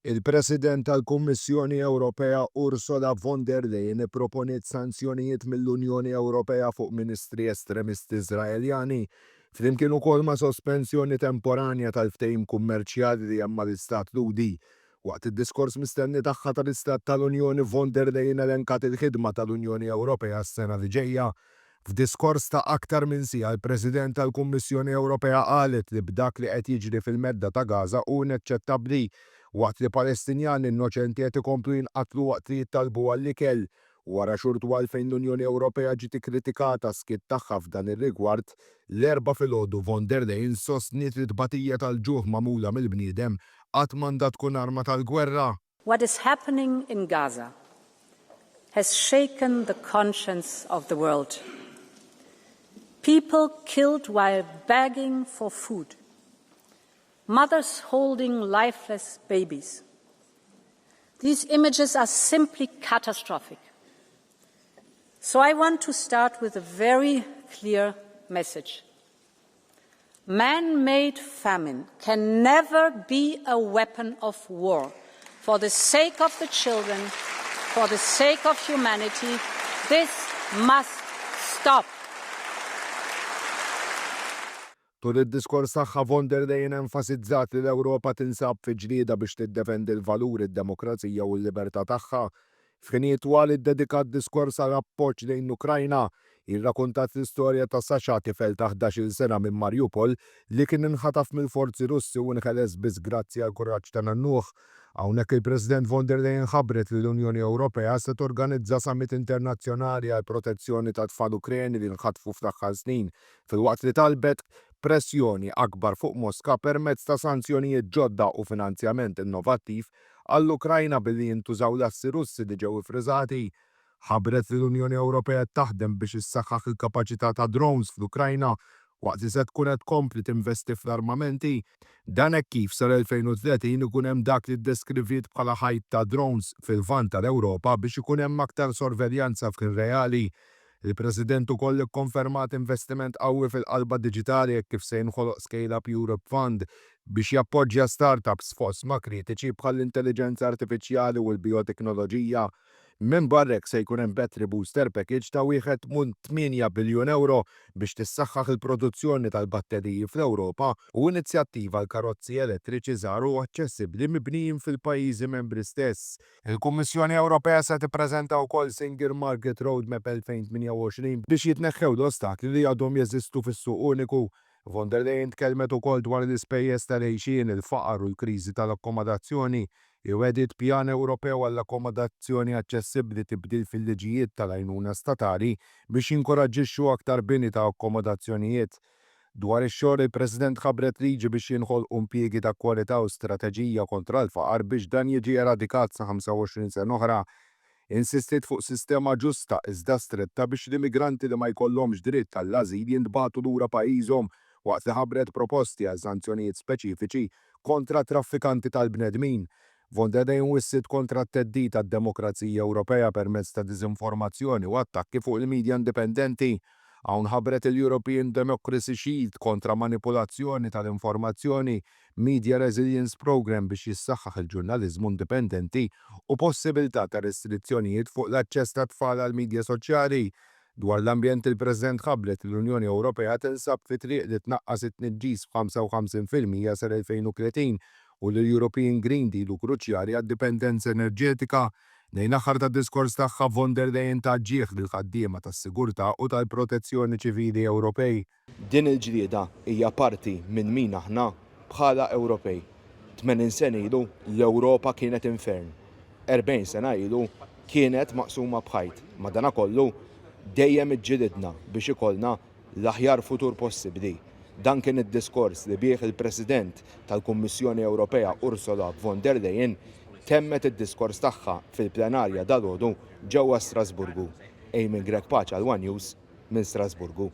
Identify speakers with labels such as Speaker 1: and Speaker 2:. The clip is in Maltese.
Speaker 1: Il-President tal-Kummissjoni Ewropea Ursula von der Leyen ipproponiet sanzjonijiet mill-Unjoni Ewropea fuq ministri estremisti Iżraeljani, flimkien ukoll ma' sospensjoni temporanja tal-ftehim kummerċjali li hemm mal-Istat Lhudi. Waqt id-diskors mistenni tagħha tal-Istat tal-Unjoni, von der Leyen elenkat il-ħidma tal-Unjoni Ewropea s-sena li ġejja. F'diskors ta' aktar minn siegħa l-President tal-Kummissjoni Ewropea qalet li b'dak li qed jiġri fil-Medda ta' Gaza hu inaċċettabbli waqt li Palestinjani innoċenti qed ikomplu jinqatlu waqt li jittalbu għall-ikel. Wara xhur twal fejn l-Unjoni Ewropea ġiet ikkritikata għas-skiet tagħha f'dan ir-rigward, l-Erbgħa filgħodu von der Leyen sostniet li t-tbatija tal-ġuħ magħmula mill-bniedem qatt m'għandha tkun arma tal-gwerra.
Speaker 2: What is happening in Gaza has shaken the conscience of the world. People killed while begging for food. Mothers holding lifeless babies. These images are simply catastrophic. So I want to start with a very clear message. Man-made famine can never be a weapon of war. For the sake of the children, for the sake of humanity, this must stop.
Speaker 1: Tul id-diskors tagħha von der Leyen enfasizzat li l-Ewropa tinsab fi ġlieda biex tiddefendi l-valuri, d-demokrazija u l-libertà tagħha. F'ħinijiet twal iddedikat diskors għal appoġġ lejn l-Ukrajna. Hi rrakuntat l-istorja ta' Sasha, tifel ta' 11-il sena minn Mariupol, li kien inħataf mill-forzi Russi u nħeles biss grazzi għall-kuraġġ ta' nannuh. Hawnhekk il-President von der Leyen ħabbret li l-Unjoni Ewropea se torganizza summit internazzjonali għall-protezzjoni ta' tfal Ukreni li nħatfu fl-aħħar snin, filwaqt li talbet pressjoni akbar fuq Moska permezz ta' sanzjonijiet ġodda u finanzjament innovattiv għall-Ukrajna billi jintużaw l-assi Russi li ġew iffriżati. Ħabbret li l-Unjoni Ewropea qed taħdem biex issaħħaħ il-kapaċità ta' drones fl-Ukrajna waqt li se tkun qed tkompli tinvesti fl-armamenti. Dan hekk kif sal-2030 ikun hemm dak li ddeskriviet bħala ħajt ta' drones fil-Lvant tal-Ewropa biex ikun hemm aktar sorveljanza f'ħin reali. Il-President ukoll ikkonfermat investiment qawwi fil-qalba diġitali hekk kif se jinħoloq Scale Up Europe Fund biex jappoġġja startups f'oqsma kritiċi bħall-intelliġenza artifiċjali u l-bijoteknoloġija. Minbarra hekk se jkun hemm Battery Booster Package ta' 1.8 biljun ewro biex tissaħħaħ il-produzzjoni tal-batteriji fl-Ewropa u inizjattiva għal karozzi elettriċi żgħar u aċċessibbli mibnijin fil-pajjiżi membri stess. Il-Kummissjoni Ewropea se tippreżenta wkoll Single Market Roadmap 2028 biex jitneħħew l-ostakli li għadhom jeżistu fis-suq uniku. Von der Leyen tkellmet ukoll dwar l-ispejjeż tal-għixien, il-faqar u l-kriżi tal-akkomodazzjoni. Hi wegħdiet pjan Ewropew għall-akkomodazzjoni aċċessibbli, tibdil fil-liġijiet tal-għajnuna statali biex jinkoraġġixxu aktar bini ta' akkomodazzjonijiet. Dwar ix-xogħol, il-President ħabbret liġi biex jinħolqu impjiegi ta' kwalità u strateġija kontra l-faqar biex dan jiġi eradikat sa 25 sena oħra. Insistiet fuq sistema ġusta iżda stretta biex l-immigranti li ma jkollhomx dritt għall-ażil jintbagħtu lura pajjiżhom waqt li ħabbret proposti għal sanzjonijiet speċifiċi kontra traffikanti tal-bnedmin. Von der Leyen wissiet kontra t-theddid għad-demokrazija Ewropea permezz ta' diżinformazzjoni u attakki fuq il-midja indipendenti. Hawn ħabbret il-European Democracy Shield kontra manipulazzjoni tal-informazzjoni, Media Resilience Programme biex jissaħħaħ il-ġurnaliżmu indipendenti u possibilità ta' restrizzjonijiet fuq l-aċċess tat-tfal għall-midja soċjali. Dwar l-ambjent il-President ħabbret li l-Unjoni Ewropea tinsab fi triq li tnaqqas it-tniġġis b'55% sal-2030 u li l-European Green Deal hu kruċjali għad-dipendenza enerġetika. Lejn l-aħħar tad-diskors tagħha, von der Leyen tat ġieħ lill-ħaddiema tas-sigurtà u tal-protezzjoni ċivili Ewropej.
Speaker 3: Din il-ġlieda hija parti minn min aħna bħala Ewropej. 80 sena ilu l-Ewropa kienet infern. 40 sena ilu kienet maqsuma b'ħajt. Madanakollu dejjem iġġilidna biex ikollna l-aħjar futur possibbli. Dan kien id-diskors li bih il-President tal-Kummissjoni Ewropea Ursula von der Leyen temmet id-diskors tagħha fil-plenarja dalgħodu ġewwa Strasburgu. Eamon Grech Pace għal one News minn Strasburgu.